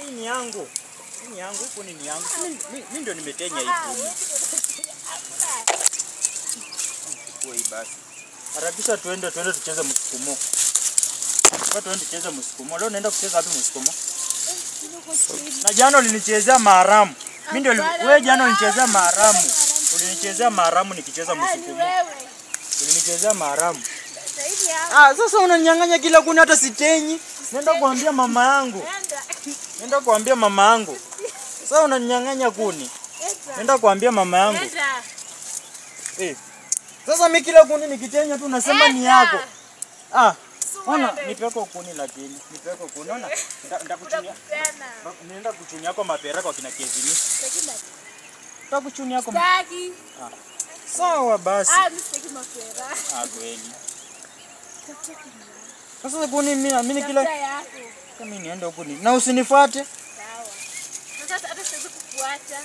Hii ni yangu. Hii ni yangu, kuni ni yangu. Mimi ndio nimetenya hii kuni. Chukua hii basi. Harakisha tuende tucheze msukumo. Kwa tuende tucheze msukumo. Leo naenda kucheza wapi msukumo? Na jana ulinichezea maharamu. Mimi ndio wewe jana ulinichezea maharamu. Ulinichezea maharamu nikicheza msukumo. Ulinichezea maharamu. Ah, sasa unanyang'anya kila kuni hata sitenyi. Nenda kuambia mama yangu. Nenda kuambia mama yangu. Sasa unanyang'anya kuni. Nenda kuambia mama yangu. Eh. Sasa mimi kila kuni nikitenya tu unasema ni yako. Ah. Ona, nipeko kuni lakini, nipeko kuni. Ona, nitakuchunia. Nenda kuchunia kwa mapera kwa kina Kevin. Nitakuchunia kwa. Sitaki. Ah. Sawa basi. Ah, mimi sitaki mapera. Ah, kweli. Sasa kuni mimi kila mimi niende huko ni. Na usinifuate. Sawa. Sasa hata siwezi kukuacha.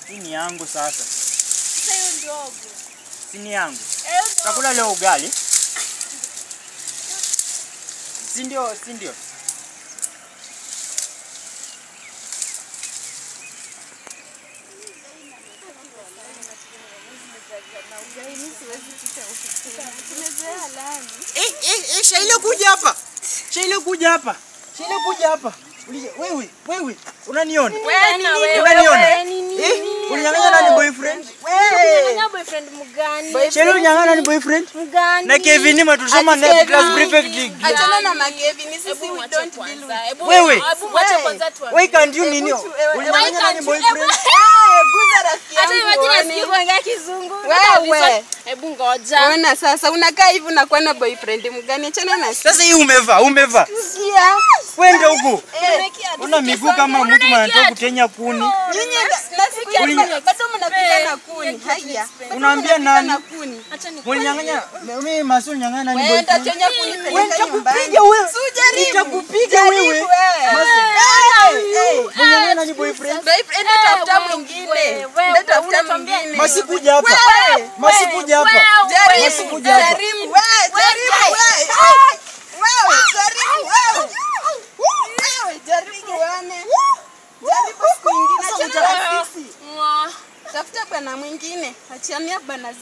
Hii ni yangu sasa. Sasa hiyo ndogo. Si ni yangu. Chakula leo ugali. Si ndio, si ndio. Shaila kuja hapa. Shaila kuja hapa. Shaila kuja hapa. Wewe, wewe, unaniona? Unaniona? Ulinyang'anya nani boyfriend? Wewe. Ulinyang'anya boyfriend mgani? Shaila ulinyang'anya nani boyfriend? Mgani? Na Kevin ni tulisoma naye class prefect. Achana na Kevin, sisi we don't deal with. Wewe. Hebu mwache kwanza tuambie. Why can't you nini? Ulinyang'anya nani boyfriend? Guza rafiki yangu. Hata imagine asikie kuongea Kizungu. Wewe. Hebu ngoja. Ona sasa unakaa hivi unakuwa na boyfriend mgani? Achana na sisi. Sasa hii umevaa, umevaa. Sikia. Wende huko. Una miguu kama mtu anataka kutenya kuni. Nyinyi nasikia bado mnapika na kuni. Haya. Unaambia nani? Acha ni. Ulinyang'anya mimi Masu ulinyang'anya nani boyfriend? Wewe tenya kuni peleka nyumbani. Nitakupiga wewe. Nitakupiga wewe. Masu. Ulinyang'anya nani boyfriend? Boyfriend tafuta mwingine. Ndio tafuta mwingine. Masi kuja hapa. Masi kuja hapa. Masi kuja hapa. Jaribu wewe, jaribu wewe. Wewe, jaribu wewe. Wewe, jaribu wewe. Jaribu siku nyingine. Achana na sisi. Tafuta bwana mwingine. Achania bwana.